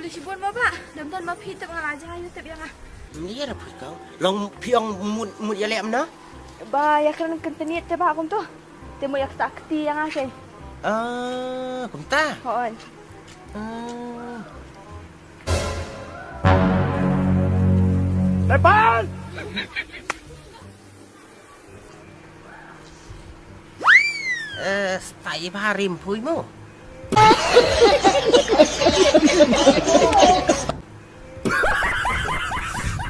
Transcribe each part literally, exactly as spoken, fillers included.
Shibun mo ba, dam don ma phi tip nga la jai yu tip ïa nga. Ni ra phi kong. Long phi ong mut mut ïa lem na? Ba ïa kren kan teniet te ba kumto. Te mo ïa kata kti ïa nga ke. Ah, kumta. Hon. Ah. Tepan! Eh, stai ba rim phui mo.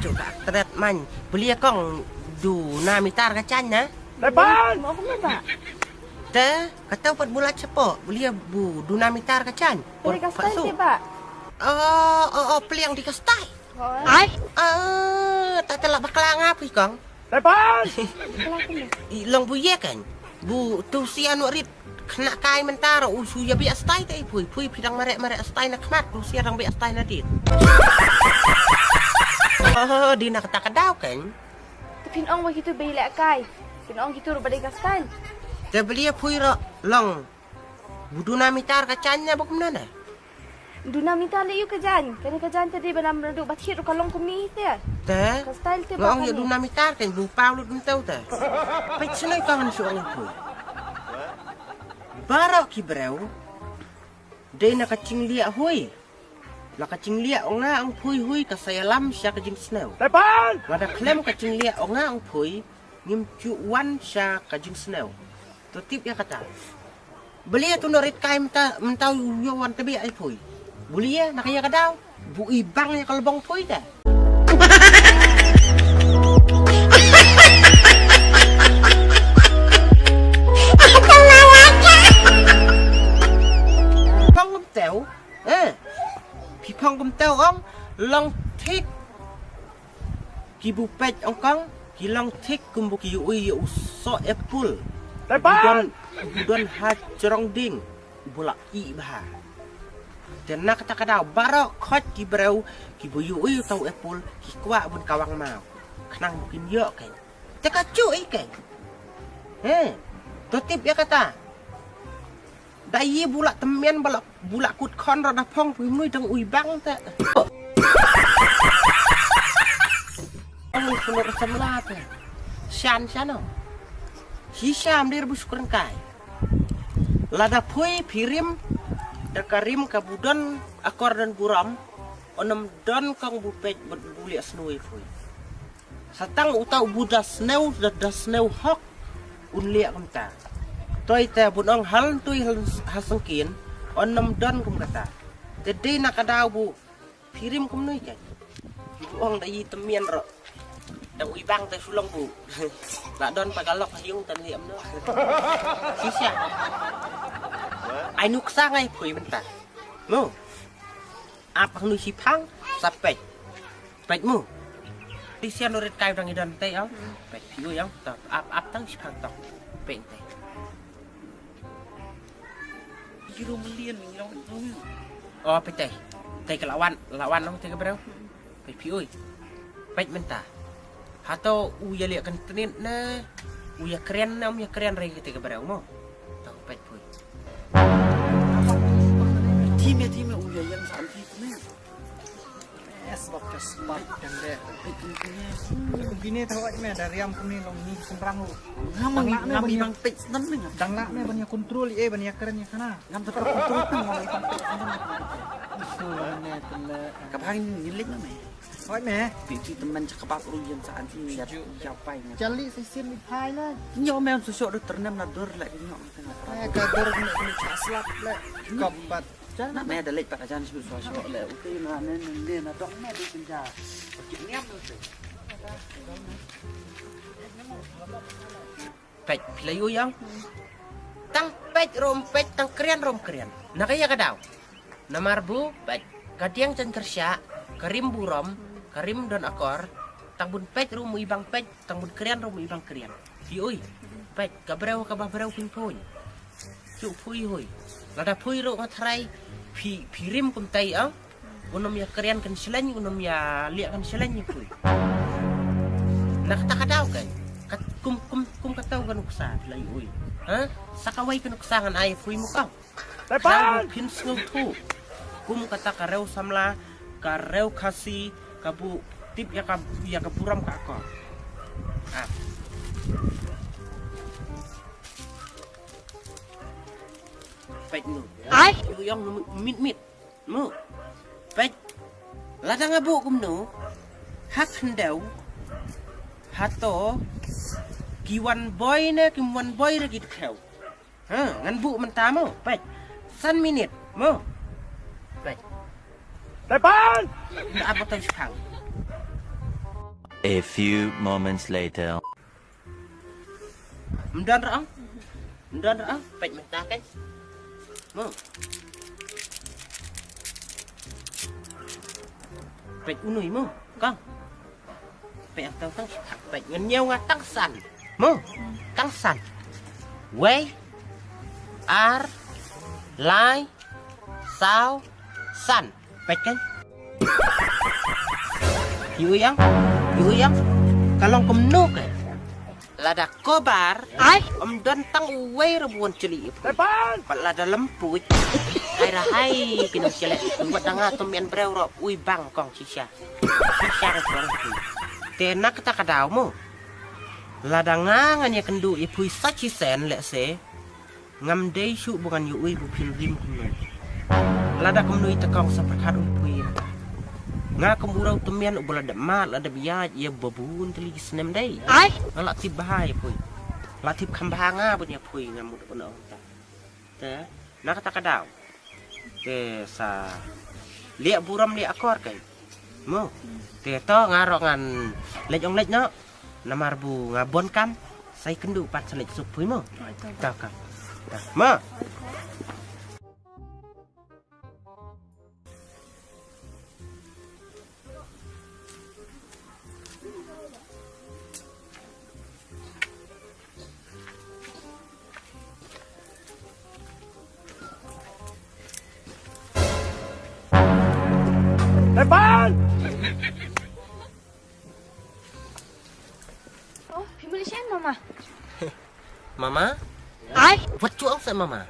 Cuba tret man. Beli kong du na mitar ka chan na. Tepan! Mo ko ba. Te, kata pat bulat sepo. Beli bu du na mitar ka chan. Beli ka stai ba. Oh, oh, oh, peliang di ka stai. Ai. Ah, ta telah bakla nga phi kong. Tepan. Long bu ye kan. Bu tu sia nu rit kena kai mentar u su ya biak stai te phui phui pidang marek marek stai na khmat tu sia dang biak stai na dit. Oh, di na kata kadau kan. Te phin ong ba kitu bai lek kai. Phin ong kitu ru badai kas kan. Te beli phui ro long. Bu du na mitar ka chan na buk mena na. Du na mitar le yu ka jan. Kane ka jan te dei ba nam radu ba thir ka long kumni te. Te? Ka style te ba. Ngong yu du na mitar kan bu pau lut mtau te. Peit shnoi ka ngan shu ong phui. Barok ki breu. Dei na ka chinglia hui. La ka chinglia ong nga ong phui hui ka sayalam sha ka jingsneu. Tepan! Lada khlem ka chinglia ong nga ong phui ngim chu wan sha ka jingsneu. To tip ïa kata. Beli ïa tu no rit kai mta mta u yo wan tebia ai phui. Beli ïa na ka ïa ka daw. Bu i bang ïa ka lebong phui ta. Phong kem teu. Eh. Phi phong kem teu ong long thik. Ki bu peit ong kong ki long thik kum bu ki yu ui yu so apple. Tepan! Bu don bu don ha jrong ding bu la i bha. Te na kata ka daw barok khot ki breu ki bu yu ui tau apple ki kwah bun kawang mau. Khnang bu kin yok kai. Te ka chu i kai. He. To tip ïa kata. Da yi bu la temian ba la bu la kut khon ra da phong pui mnui dang ui bang te. Ong sumur samla te. Shan shan ong. Shi sham dir bu sukren kai. Lada pui pirim da karim ka budon akor dan buram. Onom don kong bu pej bad bu liak snui pui. Satang uta u bu da snew da da snew hok un liak kumta. Toi te bun ong hal tui hal hasengkin on nam don kum kata. Te dei na ka daw bu pirim kum nui kan. Bu ong da yi temian ro. Da ui bang te sulong bu. La don pa galok yung tan liam no. Sisa. Ai nuk sa ngai pui menta. Mo. Ap hang nu si phang sa pej. Pej mu. Ti sian urit kai dang idon te ong. Pej piu ong. Ap ap tang si phang tong. Pej te. Jiru melian ni long tu. Oh pej te. Te ke lawan lawan ong te ke breu. Pej piu. Pej menta. Hato u ya liak kan tenit na u ya kren na um ya kren rei te ke breu mo. Tau pej pui. Time time u ya yang santi tu ni. Es bak kes bak kan de. Bini tau ai me dari am kuni long ni sembrang u. Ngam ngam bang pej nan ni. Dang la me ban ya kontrol eh ban ya kren ya kana. Ngam tau kontrol tu ngam bang pej nan. Su ne tele. Kabang ni lek na me. Hoi me. Pi pi teman cakap apa ru yang sa anti ya ya pai nya. Jali sa sim di phai la. Nyo me am susok do ternem na dur lek nyo. Eh ka dur ni ni cha slap lek. Kompat. Na me da lek pa ka jan su so so lek. Uti na ne ne na dong me di senja. Niam tu. Pej phi la ïoh ïa. Tang pej rom pej tang krian rom krian. Na ka ïa ka daw. Namar bu pej ka diang jan kersha ka rim bu rom ka rim don akor. Tang bun pej rom i bang pej tang bun krian rom i bang krian. Phi oi. Pej ka breu ka ba breu pin pon. Chu phui hoi. Lada phui ro nga thrai phi phi rim kum tai ang. Unom ya krian kan shleng unom ya liak kan shleng ya pui. Nak tak kadaw kan. Kat kum kum kum kataw kan uksa lai ui. Ha? Sakawai kan uksa kan ai pui mukau. Tepan. Pin sngewthuh. Kum kata ka rew samla Ka rew Khasi ka buh tip ïa ka, ïa ka burom ka akor. Ah. Peit nu. Ai. Ïoh ïong mit mit. Mo. Peit. Lada nga buh kumno. Ha khyndew. Hato. Ki wan boi ne kim wan boi re ki dkhiew. Ha, ngan buh mynta mo. Peit. San minit mo. Peit. Tepan! Ka apa tang shipang. A few moments later. Mdon rong. Mdon rong. Peit mynta kan. Mo. Peit unui mo. Kong. Peit ang tang tang. Peit ngan ñiew nga tang san. Mo. Tang san. Wei. Ar. Lai. Saw. San. Peit kan. Ïoh ïang. Ïoh ïang. Ka long kumno ke. Lada kobar. Ai. Ym don tang uwei ruh ba wan chili ïa phi. Tepan! Pat lada lem puit. Hai ra hai ki nongchili. Wat da nga tymmen briew ruh uwei bang kong shisha. Shisha ka kong. Te na kata ka daw mo. Lada nga ngan ïakynduh ïa phi sa shisien lehse. Ngam dei shuh ba ngan ïohi ba phin rim kumno. Lada kumno ïa te kong sa pyrkhat u phi ïa ta. Nga kum u rau tymmen uba la dep mad la dep ïaid ïa ba bun tylli ki snem dei. Ai. Nga la tip bha ïa phi. La tip kham bha nga ban ïa phi nga mut ban ong ta. Te na kata ka daw. Te sa leh burom leh akor kai. Mo. Te to nga rong ngan leit ong leit noh. Namar ba nga bun kam. Sa ïakynduh pat sa leit suk phi mo. Oi, to. To kam. To. Mo. Tepan! Oh, phi mut leit sha ïing mama. Mama? Ai. Wat ju ong sa mama.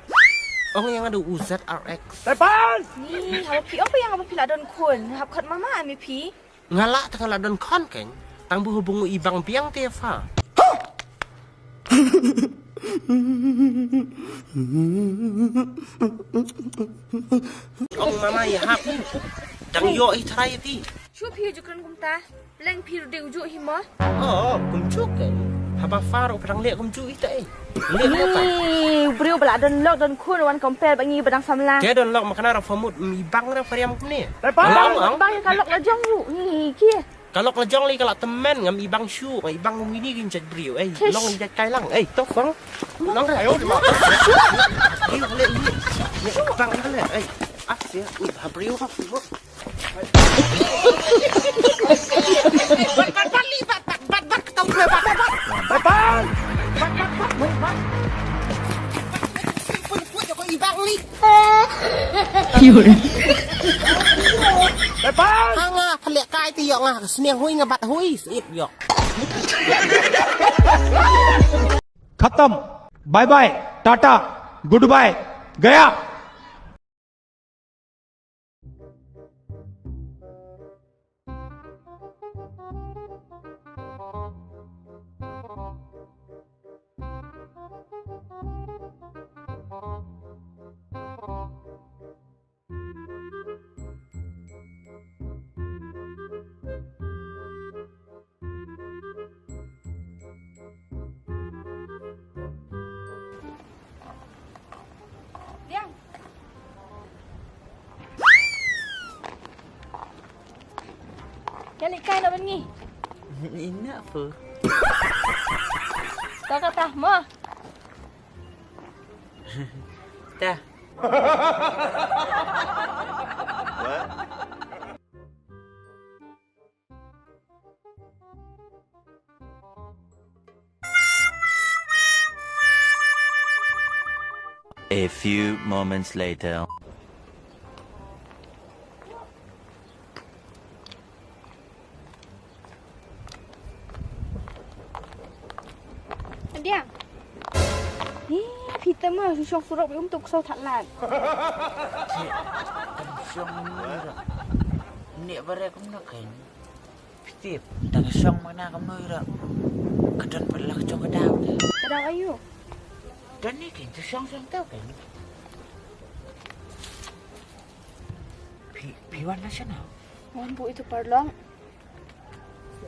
Ong ïa nga da u Z R X. Tepan! Ni, haba phi ong ba ïa nga ba phi la don khun, hap khot mama me phi. Nga lah tang la don khun keiñ. Tang ba haba ngu i bang biang te pha. Ong mama ïa hap. Dang ïoh i trai ti. Shu phi ju kren kumta. Leng phi ruh dei u juh hi mo. Oh, kumjuh keiñ. Haba pha ruh pha dang leh kumjuh ita eh. Leh mo pa. Ni, u briew ba la don lok don khun wan compare bad ngi ba dang samla. Te don lok ma kane ra pha mut mi bang ra pha riam kumne. Tepan! Long, long. Bang ïa ka lok la jong u. Ni ki. Ka lok la jong lei ka la tymmen ngam i bang shuh, ngam i bang kum ini kin jait briew. Ei, long jait kai lang. Ei, to fong. Long re. Ayo, di ma. Ei, le ini. Bang le. Ei, ah, sia. Ui, ha briew ha. Bat, bat, bat, li, bat, bat, bat, bat, ketaw gue, bat, bat, bat. Bat, bat. Bat, bat, bat, bat, bat. Pun, pun, joko ibang li. Bat, bat. Hanga, phalek kai ti yok nga, sniang hui nga bat hui, sip yok. Khatam. Bye bye. Tata. Goodbye. Gaya. Diang. Ïa leit kai na bad ngi. Ina fu. Ta kata mo. Ta. A few moments later. Adiang. Ni, phi te ma, shu shong surok, um tuk sau that lat. Shong ni dah. Ni bare kumno kein. Phi tip, tang shong mana kumno ira. Ka don pat la ka jong ka daw te. Ka daw aïu? Don ni kein, tu shong shong tau kein. Phi, phi wan na shano? Wan buh itu parlong.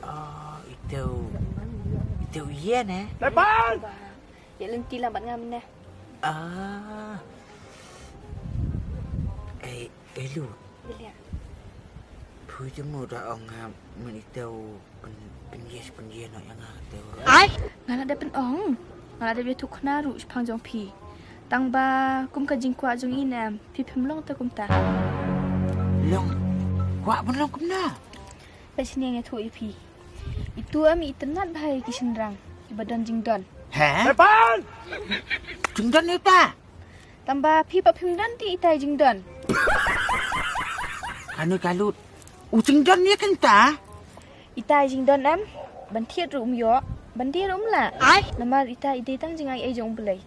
Ah, itu, itu ïa ne? Tepan! Ïa lynti lang bad nga mynne. Ah. Eh, eh, Lut. Ïa. Phi jong u da ong nga mynta u pyn, pynïaid, pynïaid noh ïa nga te. Ai, nga la dep pyn-ong. Nga la dep ïathuh khnang ruh shaphang jong phi. Tang ba kum ka jingkwah jong i ne em, phi phim long te kumta. Long, kwah ban long kumno? Peit shane nga ïathuh ïa phi. Itu em i tynnat bha ïa ki shynrang kiba don jingdon. He? Tepan! Jingdon ïa uta? Tang ba phi pat phim don te itai jingdon. Kane ka Lut. U jingdon ïa kata? Itai jingdon em, ban thied ruh um ïoh, ban die ruh um lah. Ai. Namar itai i dei tang jingai ei jong U Blei.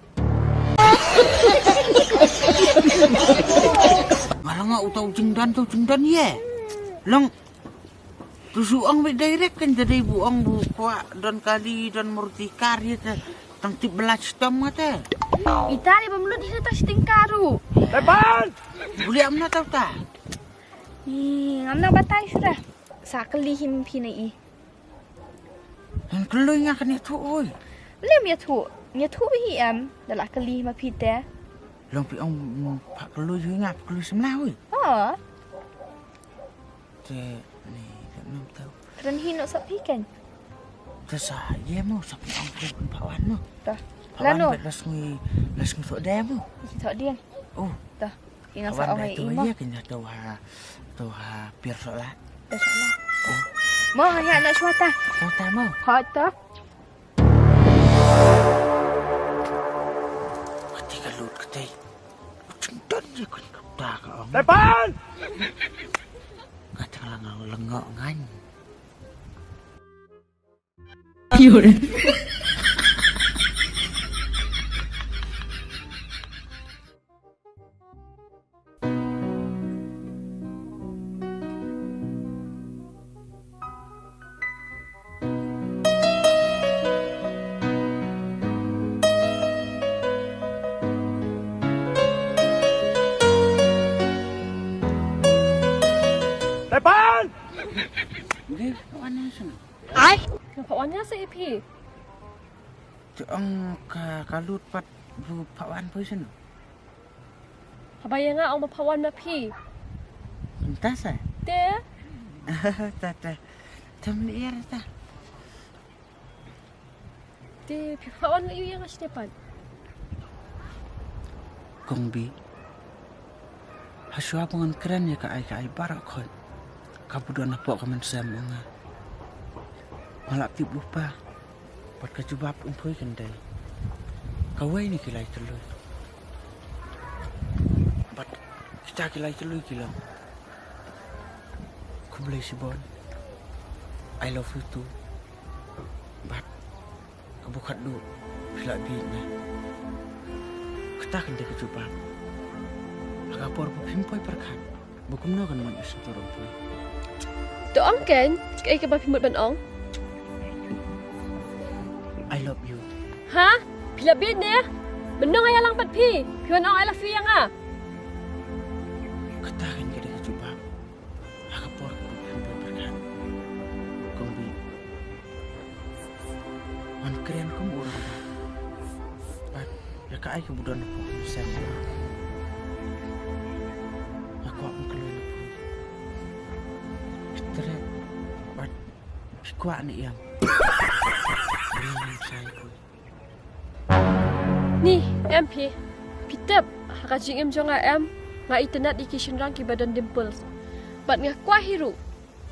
Nga la ong uta u jingdon, tu jingdon ïa. Long. Tu shu ong beit direct kan, te dei bu ong bu kwah don kali, don Maruti car ïa te. Tang tip ba la shitom nga te. Ita ni bym lut hi tang shiteng car ruh. Tepan! Buli amna tau ta. Ih, ngam nang batai shuh dah. Sa kylli hi ma phi na i. Ngan kylli nga kan ïathuh oi. Lem ïathuh. Ïathuh hi em. Da la kylli hi ma phi te. Long phi ong, mm, phah kylli hi nga, phah kylli samla oi. Ha. Te ni, te nam tau. Kren hi noh sa phi kan. Te sa ïa mo, sa phi ong phi pynphah wan mo. Ta. Phah wan. Lano? Bet la sngi, la sngi sok de mo. Sok de. Oh. Ta. Ïa nga sa ong ai i mo. Ïa kan ïa to ha, to ha pier sok la. Pier sok la. Oh. Mo, ïa na shuwa ta. Shuwa ta mo. Ha ta. Kata ka Lut kata. Jingdon ïa kan kata ka ong. Tepan! Kata ka lang lang ngan. Tepan! Ngi phah wan ïa shuh. Ai, ngi phah wan ïa shuh ïa phi. Te ong ka, ka Lut pat bu phah wan phi shuh. Haba ïa nga ong ba phah wan ma phi. Mynta sa? Te. Ta, ta. Tam ni ïa ta. Te phi phah wan ma ïa nga sha dei pat. Kong Bi. Hashwa ba ngan kren ïa ka ai ka ai baroh khoit. Ka ba don hapoh ka mynsiem jong nga. Nga la tip lypa. Bad ka jubab um poi kan dei. Kawei na ki lai tylli. Bad kita ki lai tylli ki long. Khublei shibun. I love you too. Bad ka bukhat duh phi la bieit ne. Kata kan dei ka jubab. Ha ka por ba phim poi pyrkhat. Ba kumno kan mon isyntur ong phi. To ong kein, kaei kaba phi mut ban ong? I love you. Ha? Phi la bieit ne? Mynno nga ïalang pat phi? Phi wan ong I love you ïa nga. Kata kan ka dei ka jubab. Ha ka por kaba phim poi pyrkhat. Kong Bi. Ngan kren kum u rang. Bad ïa kaei kaba don hapoh ka mynsiem. Nga kwah ban kylli na phi. Phi treh bad phi kwah ne em? Ni em phi. Phi tip ha ka jingim jong nga em, nga itynnad ïa ki shynrang kiba don dimples. Bad nga kwah hi ruh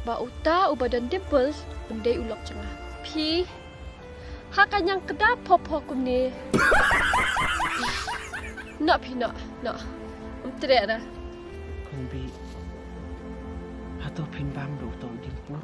ba uta uba don dimples un dei u lok jong nga. Phi ha ka ñiang kdap pho pho kumne. Noh phi noh, noh. Um treh da. Kong Bi. Hato phin bam da uta u dimpur?